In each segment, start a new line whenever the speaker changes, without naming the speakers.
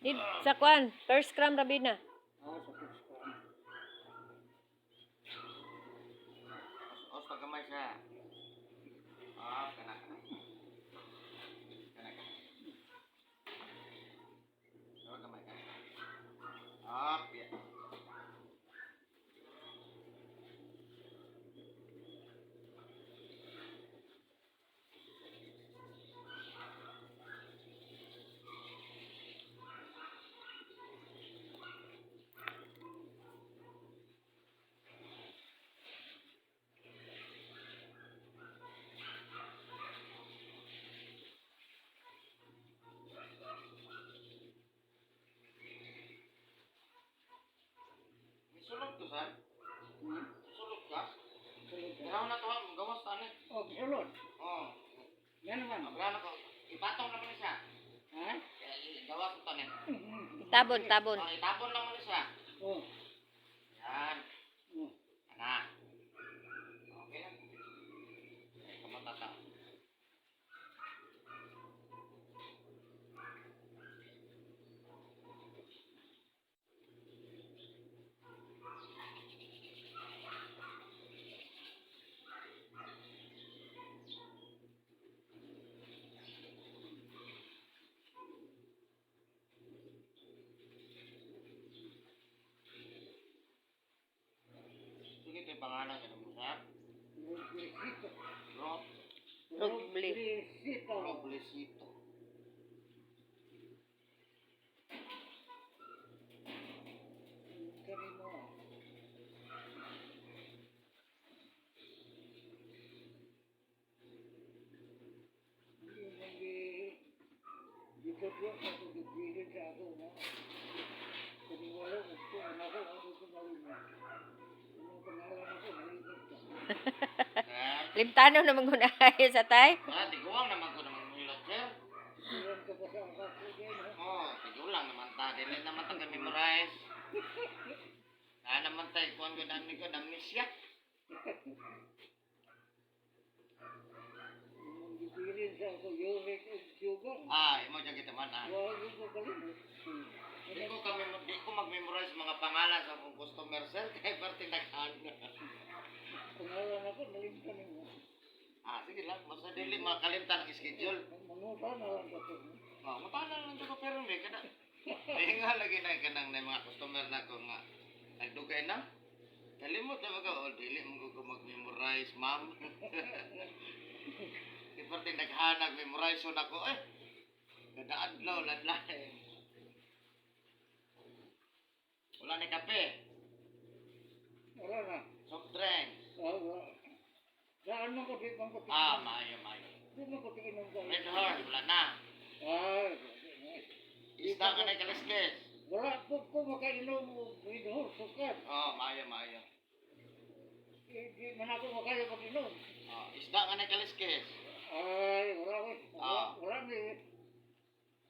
Di, sa kwan, first cram rabina.
Ah, sa first cram.
Os pagamay siya. Ah, kana kana. Kana kana. Oh, gamay kana. Ah, yeah. Misulod to sir.
Hmm?
Sulod ka?
Sulod ka.
Ganaw na to ha, gawas ta ni.
Oh, sulod.
Oh.
Yan naman.
Ang ko. Ipatong naman ni siya.
Ha?
Eh, gawas to ni.
Tabon, tabon.
Oh, itapon lang mo ni siya.
Oh.
Yan.
Oh.
Ana. Okay na. Eh, kamuta ta. Sige, ito yung pangalan niya mo, sir.
Roblecito.
Rob
Roble.
Roblecito.
Roblecito.
Kani mo. Hindi man di dito ko sa tubig sa ako na. Kani wala ko ko anak ko ano ko malimot. Ano pangalan ako malimot ka.
Sir.
Limtano naman gunahay sa tay.
Ah, tiguang naman ko naman mulot, sir.
Iwan ka pa sa ako din ha.
Oh, tigulang naman ta. Dili naman ta kami memorize. Na naman tayo, kuhan ko namin ko, amnesia.
Nung gibilin sa ako uric ug sugar.
Ah, imo dyan kita man, ah.
Wala ko kalimot.
Di ko mag-memorize mga pangalan sa akong customer, sir. Kaya parte naghaan.
Pangalan ako nalimtan nimo.
Ah, sige lang. Basta dili makalimtan ang schedule.
Manguta na lang ka to.
Oh, mutana lang jud ko pero hindi kana. Di nga lagi na kanang na mga customer na ko nga nagdugay na. Kalimot na ba ka? Oh, dili mo ko mag-memorize, ma'am. Di parte naghanag memorize na ko eh. Kada adlaw ladlay. Wala ni kape,
Wala na.
Soft drinks.
Ah, wala. Saan man ko di man ko tingin.
Ah, maayo, maayo.
Di man ko tingin ko.
Red Horse, wala na.
Ah,
Isda ka na kaliskis.
wala po ko makainom og Red Horse sukat.
Oh, maayo, maayo.
Di man ako makaya mag-inom.
Oh, isda ka na kaliskis.
Ay, wala ko.
Ah.
Wala ni.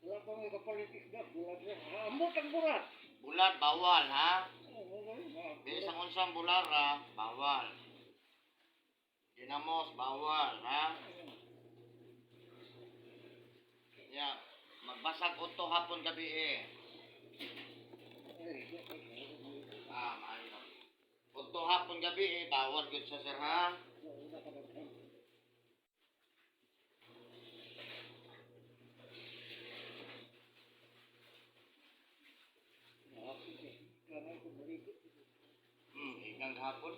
Wala pa may kapalit isda. Bulat na. Ambot ang bulat.
Bulat, bawal, ha?
Oh, wala na.
Bilis ang unsang bulara, bawal. Dinamos, bawal, ha? Ya, magbasag unto hapon gabi eh.
Ay,
Ah, maayo. Unto hapon gabi eh, bawal gyud siya sir ha.
wala ka na.
Igang hapon.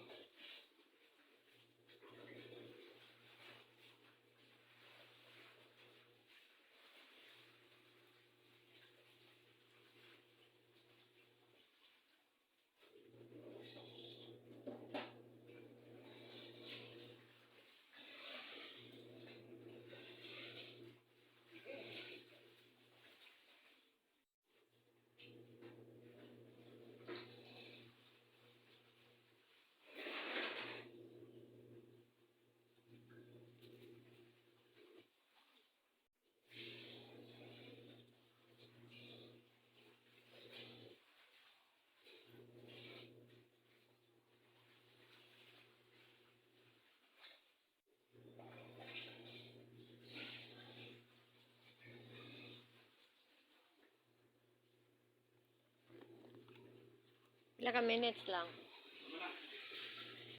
Pila ka minutes lang.